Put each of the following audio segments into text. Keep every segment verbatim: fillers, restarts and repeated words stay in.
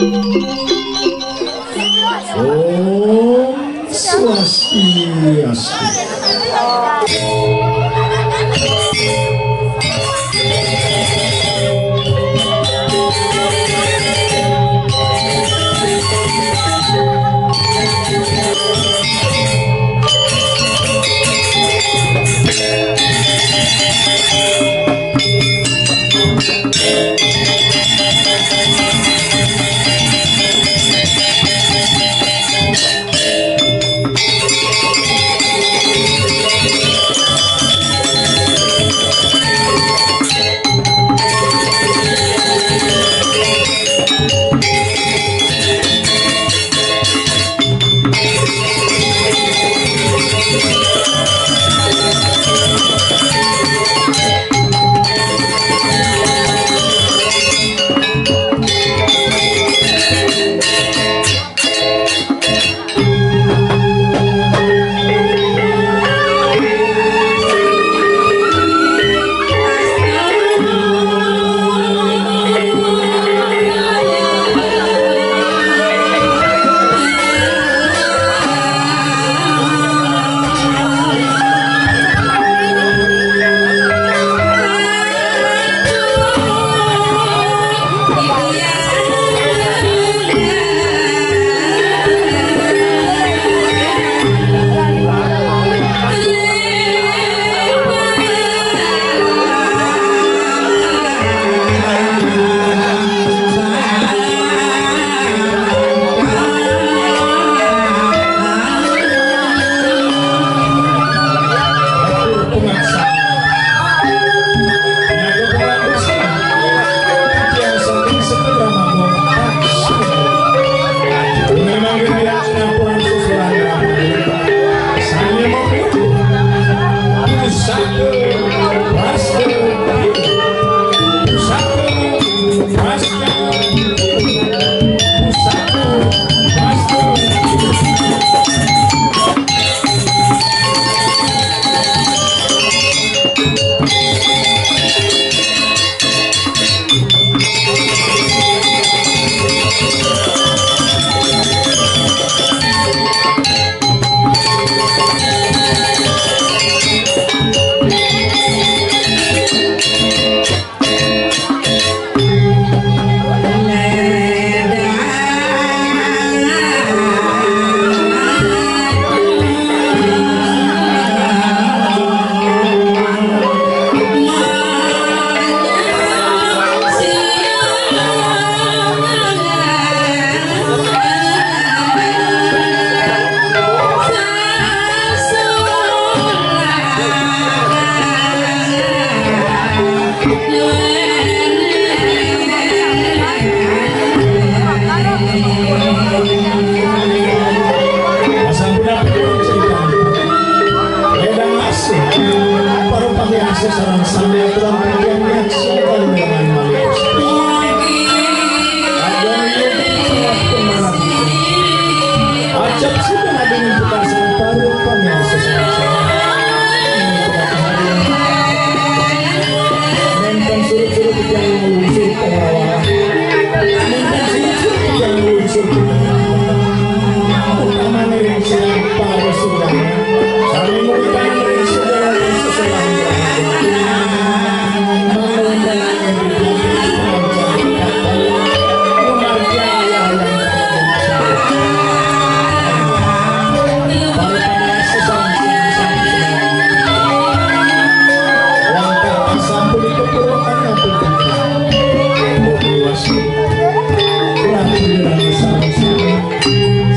Om Swastiastu.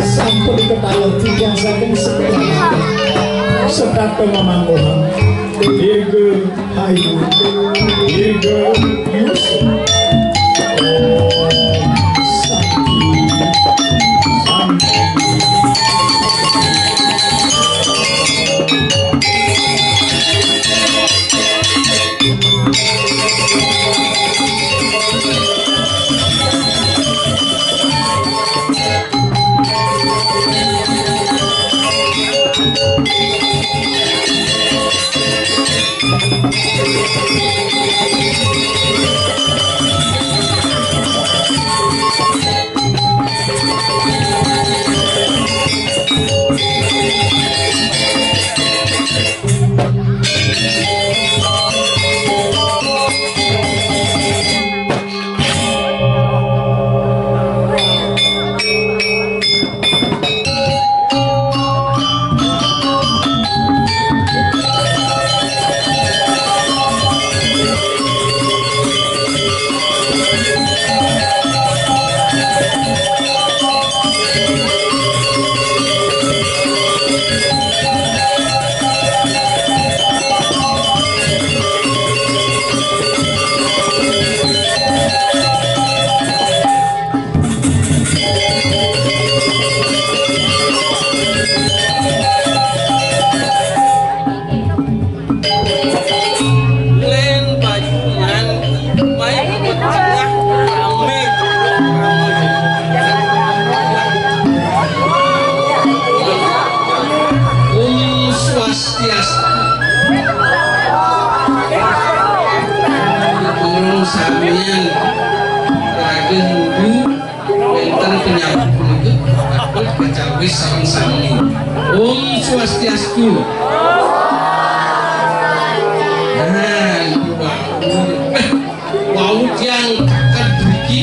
Sampun ketawa tiga saking sekolah. Setata mamangguhan. Dirga Hayu. Dirga Yusuf. Rindu wénten penyambut punika, takut kacawis sareng sami. Om Swastiastu. Nah, niku wau. Wau tiang caket driki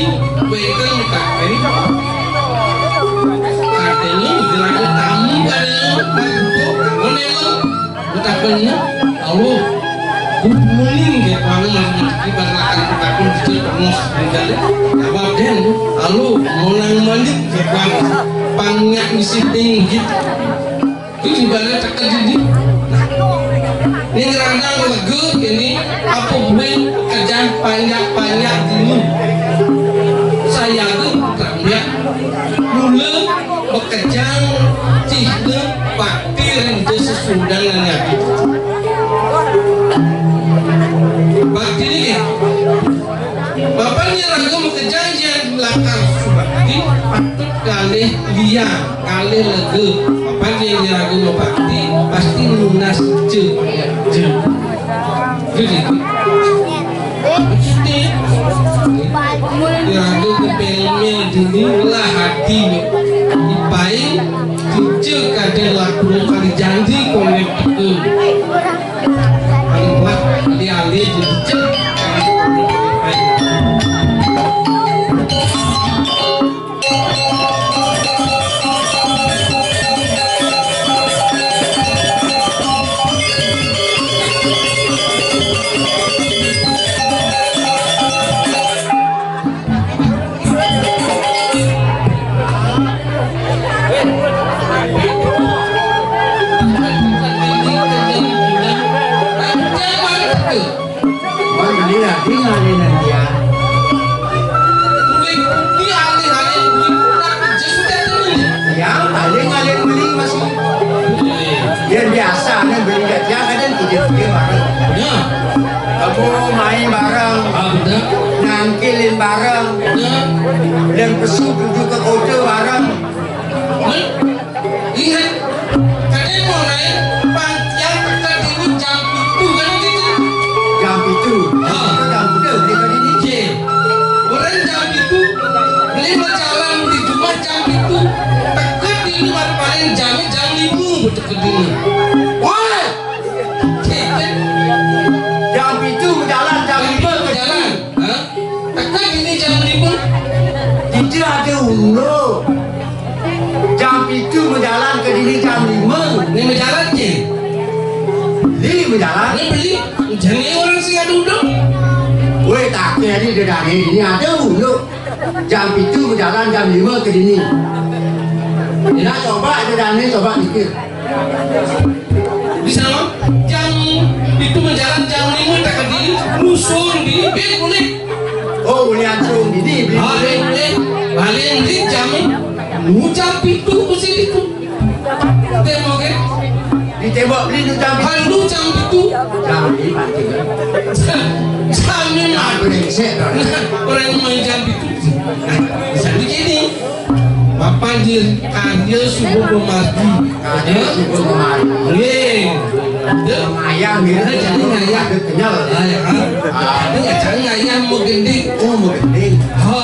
wénten mekaten. Katene nyerahke tamu katene, Pak Guru, ngono lho. Utawi, "Halo, good morning," nggih, wau malah niki balakan takon dicek terus, nggih. Jawab den, "Halo, monang malik," nggih, wau panyak misi ting, nggih. Iki ibarat tekan dini. Ning randang lega kene, apa buin kejang panyak-panyak dulu. Saya tu tak lihat. Mula Makejang cihna bakti ring Ida Sesundanan Ati. Bakti niki. Bapané raga makejang yén lakar subakti, patut kalih liang, kalih lega. Bapané yén raga mabakti, pasti nunas ja. Ja. Jadi, Iraga kepémil dini lah ati. Ipaing kija kadén laku kali janji koné teka. Kali buat, kali alih, kija. Wan, beli lagi ngalih nantian. Beli, beli alih-alih, beli pulang, just that ini. Ya, paling ngalih beli masih. Biar biasa, nih, beli aja, kadang tiga-tiga bareng. Ya. Kamu main bareng. Ah, benar. Nangkilin bareng. Benar. Dan pesu tuju ke kota bareng. Benar. Ingat, kadén mulai pang tiang teka dini jam pitu kan gitu. Jam pitu. Ha. Jam pitu, beli tadi ni. Nggih. Orang jam pitu, beli berjalan di rumah jam pitu. Teka dini paling jamnya jam lima teka dini. Wah! Jam pitu berjalan, jam lima berjalan. Ha? Teka dini jam lima. Kita ada ulu. Jam pitu majalan ke dini jam lima. Ni majalan je. Ni majalan. Ni beli. Jani orang sing ada udang. Weh, tak kira ni dia dah ni. Ni ada ulu. Jam pitu majalan jam lima ke dini. Nak coba je dah ni, coba mikir. Bisa, Bang? Jam pitu majalan jam lima tak ke dini. Musuh dini, beli boleh. Oh, boleh langsung dini, beli boleh. Balik, balik. Balik, beli jam. Mu jam pitu mesti itu. Tembok, eh? Ditembok beli tu jam pitu. Kalau jam pitu. Jam lima tiga. Jam lima. Ah, brengsek dah. Orang main jam pitu. Nah, bisa begini. Bapak dia karya subuh pemadi. Karya subuh pemadi. Nggih. Ayah, nggih. Ada jadi ngayah. Kenyal. Ah, ya, kan? Ah. Ada jadi ngayah mau gending. Oh, mau gending. Ha.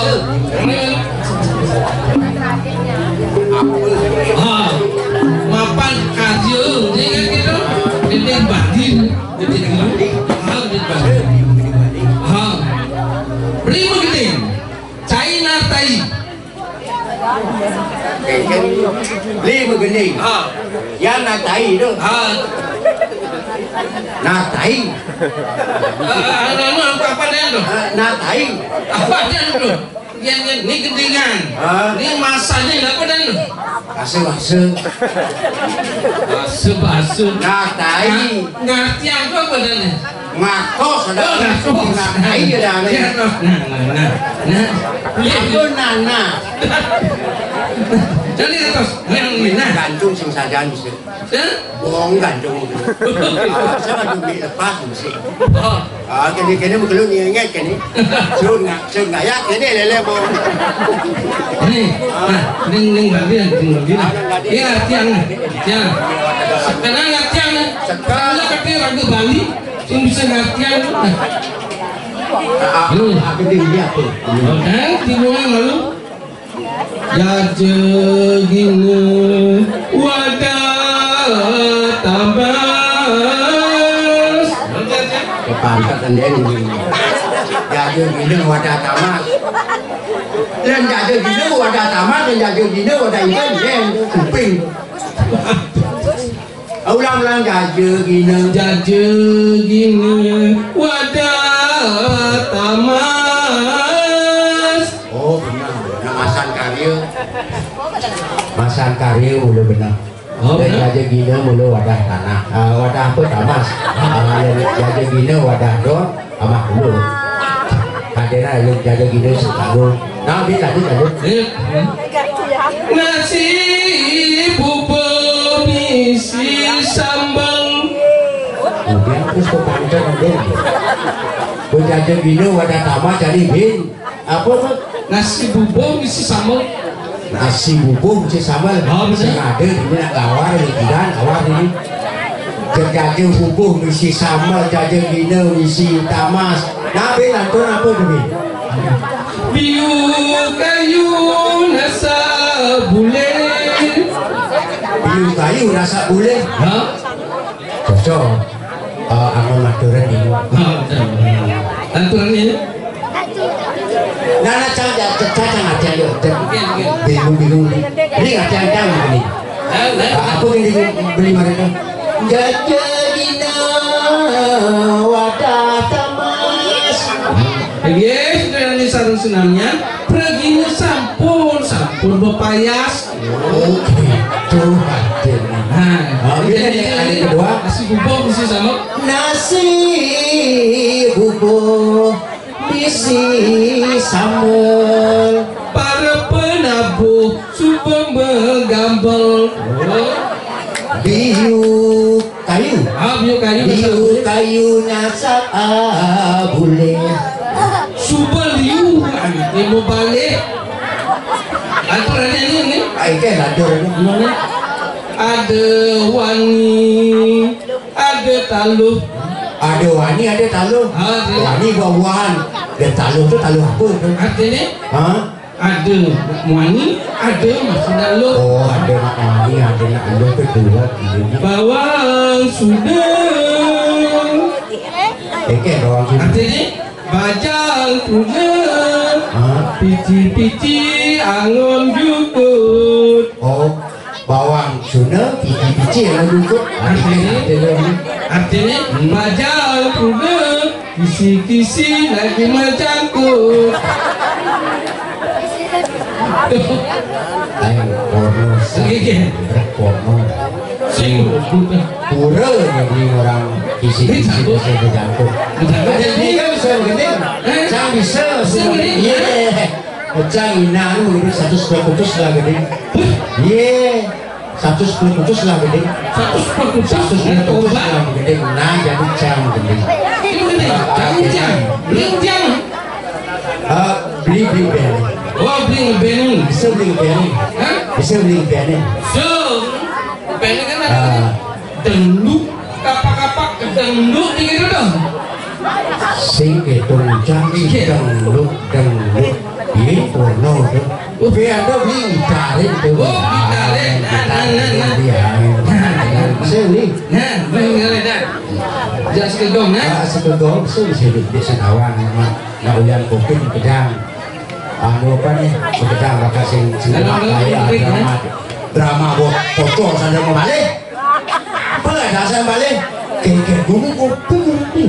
Ha. Mapan karya, nggih kan gitu? Gending badi. Gending badi. Ha, gending badi. Ha. Beli mau gending. Cai nartai. Eh, kan? Beli mau gending. Ha. Ya nartai tu. Ha. Nartai. Ah, anu, anu, apa, apa dia tu? Ah, nartai. Apa dia tu? Yang, yang ni gendingan. Ha? Ni masanya apa dia tu? Bahasa, bahasa. Bahasa, bahasa. Nartai. Nga-, ngarti apa, apa dia ni? Ngakos ada. Oh, ngakos. Nartai ada ni. Ya, no. Nah, nah, nah. Nah. Apa nana? Jadi, terus, yang ni, nah. Gantung sing sajan bisa. Hah? Bohong gantung. Saya aduh duit lepas mesti. Oh. Ah, kene-kene mengkelu ni ingat kene. Sun ngak, sun ngak ya kene lele bohong. Ni, nah, ning, ning bagi, ning bagi. Ni latihan, latihan. Sekarang latihan. Sekarang. Kalau kata raga Bali, sing bisa latihan. Nah. Ah, ah, gedé gedé apa? Oké, timuan lalu. Jaja gina wadah tamas. Kepantes endén. Jaja gina wadah tamas. Lain jaja gina wadah tamas, lain jaja gina wadah ikan, lain kuping. Ulang-ulang, jaja gina. Jaja gina wadah tamas. Oh, bener. Nah, masan karya. Masan karya mula bener. Oh, bener. Jaja gina mula wadah tanah. Ah, wadah apa? Tamas. Ah, jaja gina wadah don. Amah dulu. Kadéna lu jaga gina setahun. Nah, Bin, lanjut, lanjut. Nasi bubur misi sambal. Kemudian terus ke panjang, Bin. Penjaga gina wadah tamat jadi, Bin. Apa tu? Nasi bubur misi sambal. Nasi bubur misi sambal. Oh, bener. Sing ada di sini nak lawar, di jiran, lawar ini. Jaja bubur misi sambal, jaja gina misi tamas. Nah, Bin, lantun apa tu, Bin? Biu kayu nasa bulih. Biu kayu nasa bulih. Ha? Cocok. Eh, amun maturan ini. Ha, betul. Lanturan ini. Nah, nah, cang, cang, cang, cang, cang, cang, cang. Oke, oke. Bingung, bingung nih. Ini nggak cang, cang, ini. Nah, nah. Ah, apa yang dibeli mereka? Jaja dina wadah tamas. Yes, dari sarung senamnya, perginya sampun, sampun bepayas. Oh, gitu, hatinya. Nah, oh, ini jadi ada yang kedua. Nasi bubur misi sama. Nasi bubur misi sambal. Para penabuh cuba menggambel. Oh. Biu kayu. Ah, biu kayu. Biu kayu nasak, ah, boleh. Suba liu, anu, dia mau balik. Aturannya ini, ini. Ai, kan ada ni. Mana? Ada wani, ada taluh. Ada wani, ada taluh. Ha, dia. Wani buah-buahan. Dan taluh tu taluh apa tu? Artinya? Ha? Ada nak muani, ada masih nak lur. Oh, ada nak muani, ada nak lur tu dua, tiga. Bawang sudah. Okey, bawang sudah. Artinya, bajang sudah. Ha? Pici-pici angon jukut. Oh, bawang sudah, pici-pici angon jukut. Artinya, artinya, hmm, bajang sudah. Kisi-kisi lagi menjangkut. Ayo, porno. Okey, okey. Porno. Sing. Pura ni orang kisi-kisi bisa menjangkut. Menjangkut. Jadi, dia kan bisa begini. Eh? Saya bisa. Sing, sing. Iya. Pecah inang, menurut satu sepuluh putus lah gede. Iya. Satu sepuluh putus lah gede. Satu sepuluh putus. Satu sepuluh putus lah gede. Nah, jadi cang gede. Ini gede. Jangan cang. Beli cang. Eh, beli, beli beli. Oh, beli beli. Bisa beli beli. Hah? Bisa beli beli. So, beli kan ada. Ah. Dangdut, kapak-kapak, dangdut gitu dong. Sing ketung cang, sing dangdut, dangdut. Ini porno tu. Oke, ada beli gitarin tu. Oh, gitarin. Nah, nah, nah, nah. Dia. Nah, nah, nah. Saya beli. Nah, beli gitarin, nah. Jelas ke dong, nah. Ah, sekedong, saya bisa hidup di Senawang, mak. Nak uyan kopi di Pedang. Anu apa ni? Pedang bakal sing, sing. Kalau, kalau, kalau, drama, drama bocor sana mau balik. Apa lah dasar balik? Kengkeng gunung kopi berhenti.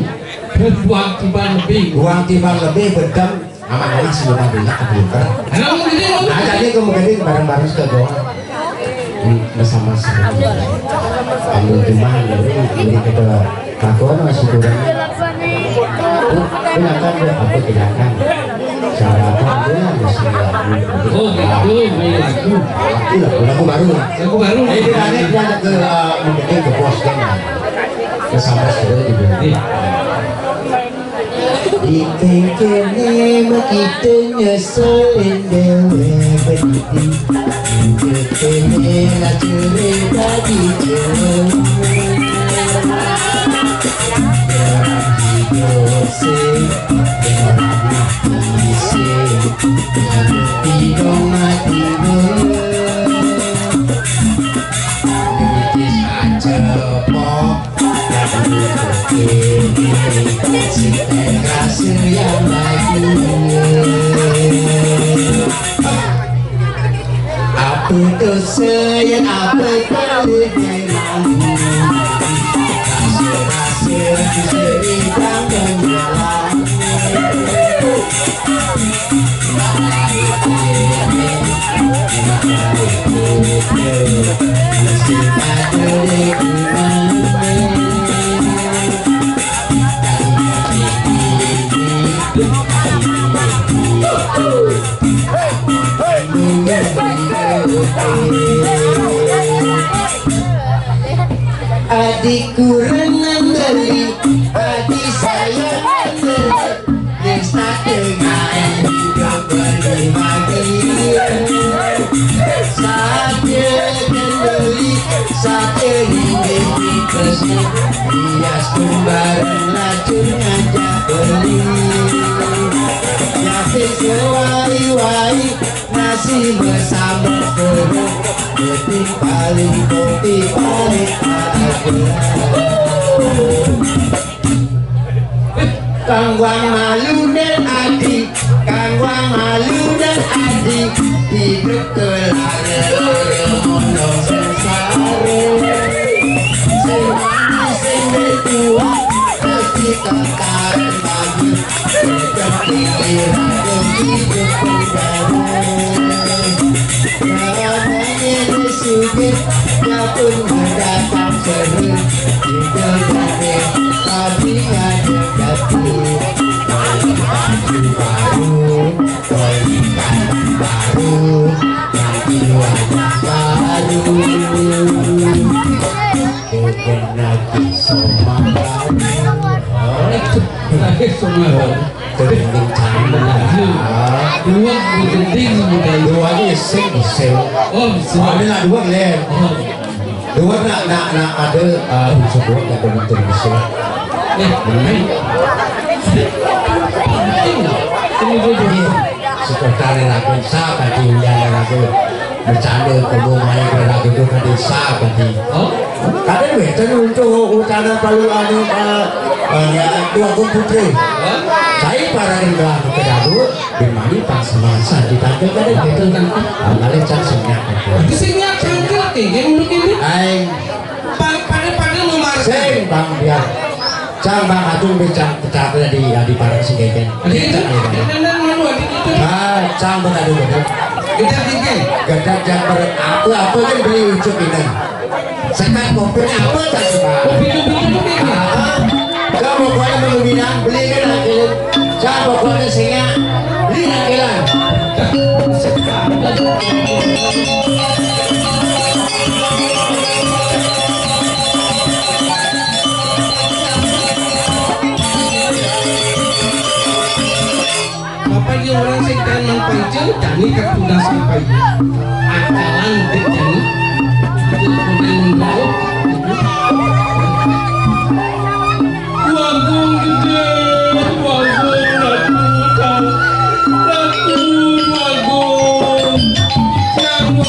Buang timbang lebih. Buang timbang lebih, bedam. Aman-aman sih, udah bilang ke bunker. Nah, jadi kamu gede bareng-bareng ke doang. Hmm, bersama sama. Ambil jemaah, jadi, jadi kita lakukan masih kurang. Silakan, Bu, apa silakan. Silakan, Bu, ya, silakan. Oh, gitu, main lagu. Iya, lagu baru. Lagu baru. Eh, dia nanya, dia nanya ke, eh, mungkin ke bos kan. Ke sama sekali gitu. Iya. Di kengkene makita nyeselin dewe bedidi. Kengkene lah cere dadi cere. Dosing. Pidong mati dulu. Pipis aja pok. Kasih yang lagi. Apa dosa yang apa kali? Adikku renang beli, adik saya renang beli. Yang satu main juga beli bagian. Satu kendali, satu ini di pesnya. Hias kembaran lacur ngajak beli. Nasi sewai-wai, nasi bersama kerupuk. Keping paling kopi paling ada. Kang Wang malu dan adi, Kang Wang malu dan adi, hidup kelar mono sengsara. Sing mandi sing bertuah, mesti kekal bagi. Tetap pikir aku hidup kelar. Kalau ini sugih, ya pun mendatang seru. Hidup tapi ada tapi. Baju baru, beli kandang baru, ganti wajah baru. Dengan lagi sama baru. Oh, itu lagi sama baru. Kegending cari. Dua, kegending sama baru. Dua ini sing, sing. Oh, bisa. Ada lah dua, Glenn. Oh. Dua nak, nak, nak ada, ah, bisa buat nak ada betul bisa. Eh, ini. Ini dia. Iya. Sekolah lagu, siapa dia yang lagu? Bercanda, kamu main lagu itu kan desa tadi. Oh? Kadang betul untuk bercanda paling anu, ah, ah, ya, dua putri. Hah? Saya para di belakang kedua. Bimani pas masa ditampilkan itu kan. Amale cak senyap. Di sini cangkir tinggi menurut ini. Aing. Pada pada mau marah. Sing bang biar. Cang bang atung becang pecah di di parang sing gegen. Di itu. Di mana mana di itu. Ah, cang bang aduh betul. Kita tinggi. Gagak jang ber apa apa kan beli ucuk ini. Sekat kopi apa tak suka? Kopi itu betul betul. Ah, kamu pokoknya mau bilang beli kan lagi. Siapa pokoknya singa beli lagi lah. Bapak dia orang sing kan nang pancing, jani tak tugas sampai. Akalan dik jani. Itu pun yang menurut. Wagung gede, wagung ratu, ratu wagung. Siapa?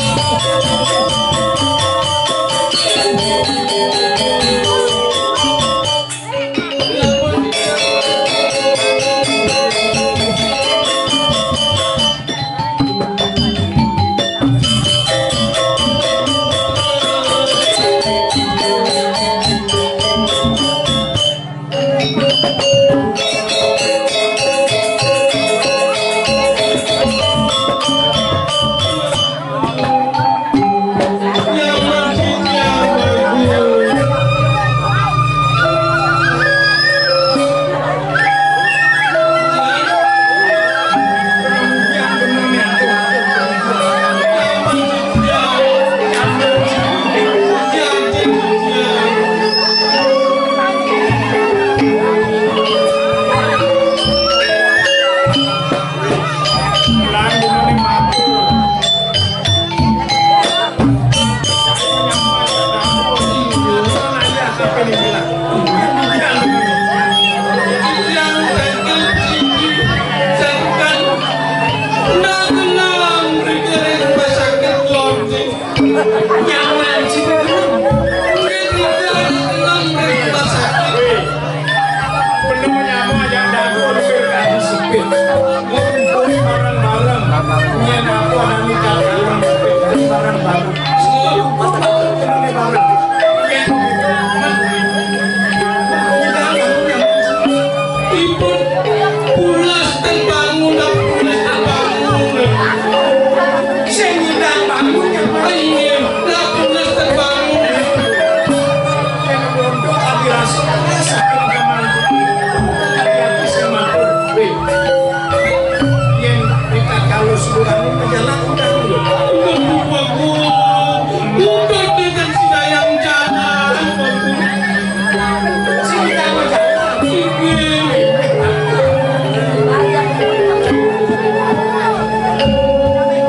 Nyaman sih. Nggih, tidak ada tenang dari rumah sakit. Wih, penuh nyamuk aja dagul, kan sepit. Ngumpul bareng-bareng. Nyen apa nami kata sepit bareng-bareng. Semua lupa, penuh bareng. Nyen gitu. Ipun pulas ten bangun, pulas ten bangun. Sing ngundang bangun ya, Pak. Iya, lah pulas ten bangun. Yang mondok abi rasa, rasa kena kaman. Hati-hati sing matur. Wih. Yen kita kalau suruhan ini jalan udah dulu. Udah, udah, udah. Udah dengan si Dayang jalan.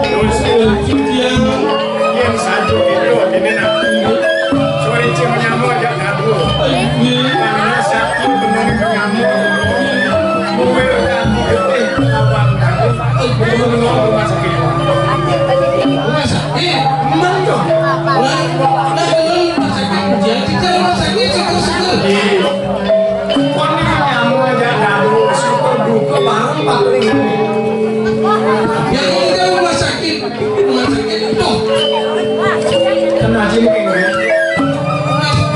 Terus, yang satu itu, ini nak. Sore cing nyamuk aja kabur. Karena satu benar nyamuk. Buwer kaki getih, lawan kaki. Itu menurut rumah sakit. Rumah sakit? Emang dong. Lah, lah, kalau rumah sakit, jadi kita rumah sakit, seger-seger. Iya. Kon iki nyamuk aja karo super duka bareng paling. Ya, kita rumah sakit, rumah sakit itu. Kena jin kayak gitu.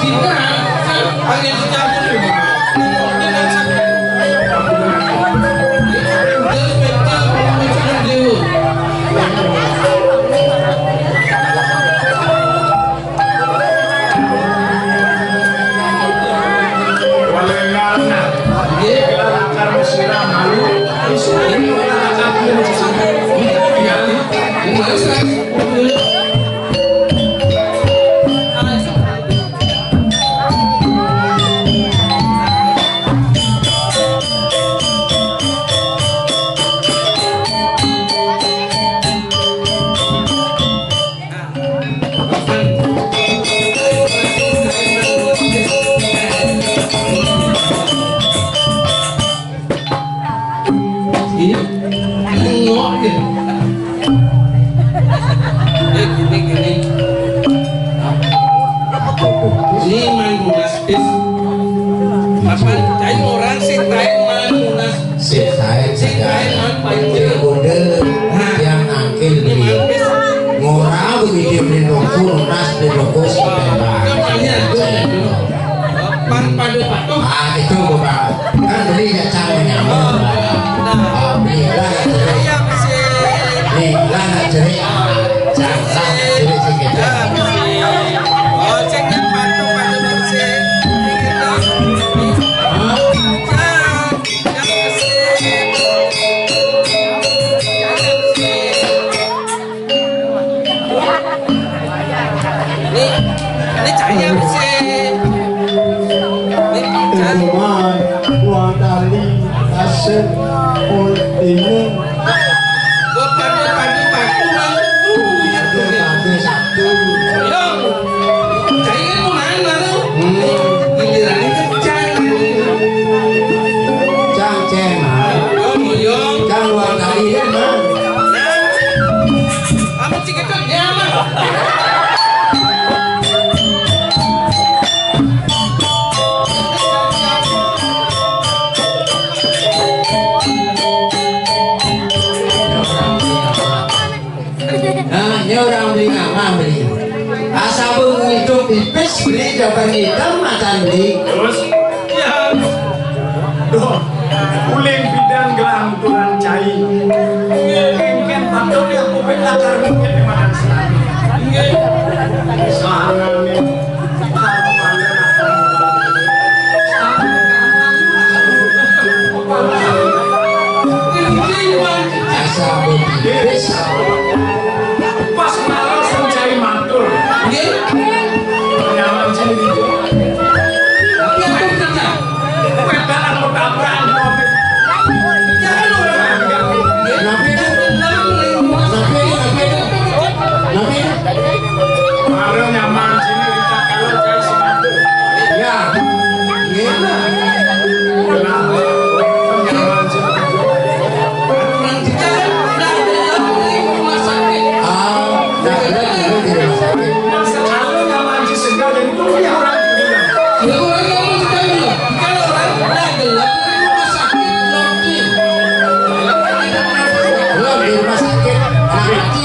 Kita kan hanya dicampur. Rumah sakit. Dia spesial rumah sakit jiwa. Ini nengok dia. Dia gini, gini. Ini main bola. Apa, cai orang sing taen man munas. Sing taen, sing taen man panjil. Bunda, nah, yang angkil ini beli. Ngora begitu beli toko, lunas beli toko, sampai bang. Pan pada patuh. Ah, itu bukan. Kan beli ya cang menyambung. Nah. Ah, beli lah ya cerai. Beli lah ya cerai. Cang lah ya cerai sih kita. Oh, cek yang patuh, patuh sih. Ini, ini cahaya sih. Ini cahaya. Teman, Tuan Dali, Kasem, Pol, ini. Buat padu, padu, padu, padu, ya, tuh, ya. Padu satu. Yo. Cai kan mau main baru. Hmm. Giliran ini kan cai. Cang cen. Oh, moyong. Cang luar kali kan, Bang? Nah. Apa sih kecotnya, Bang? Nah, ini orang beli ngamal beli. Asa bung hidup tipis beli jaban hitam matan beli. Terus? Ya. Doh, uling bidan gelang turan cai. Kengken patok ya kuping latar mungkin di makan selami. Sana nih. Asa bung tipis. Pas malah sing cai matur. Nggih. Nyaman sini gitu. Tapi aku tenang. Wedalan ketabrak. Jangan orang. Nabi, nabi, nabi, nabi. Nabi. Baru nyaman sini kita kalau cai sing matur. Ya. Nggih. Kenapa? Nyaman sini.